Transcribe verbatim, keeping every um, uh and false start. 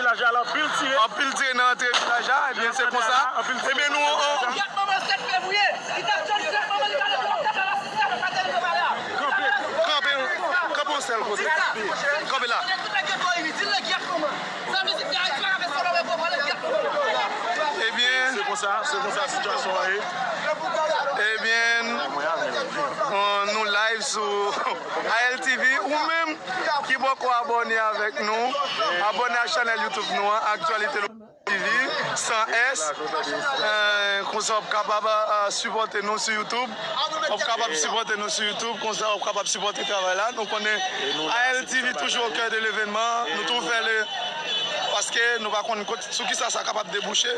Vilaj la, anpil tire. Anpil tire nan antre vilaj la, ebyen, se konsa. Ebyen, nou, on, on, Gèt manman sèt fevriye, li t ap tann sèt manman li pa leve, li t ap al asiste, pa te leve pale a. Kanpe, kanpe yon sèl kote. Kanpe la. Tout nèg yo dòmi, di l nan gèt manman. Sa vle di, Ayiti pa ka fè sa, nou pa fè gèt manman. Ebyen, se konsa, se konsa sitiyasyon an ye. Ebyen, on, nou live sou A L T V. Ou menm ki poko abòne avèk nou, abòne a chanèl YouTube nou an, Aktyalite Lokal T V, san S. Eh, konsa w ap kapab, eh, sipòte nou sou YouTube. W ap kapab sipòte nou sou YouTube, konsa w ap kapab sipòte travay la. Nou konnen A L T V toujou au cœur de l'événement. Nou toujou fè le, paske nou pa konn kot, sou kisa sa kapab debouche.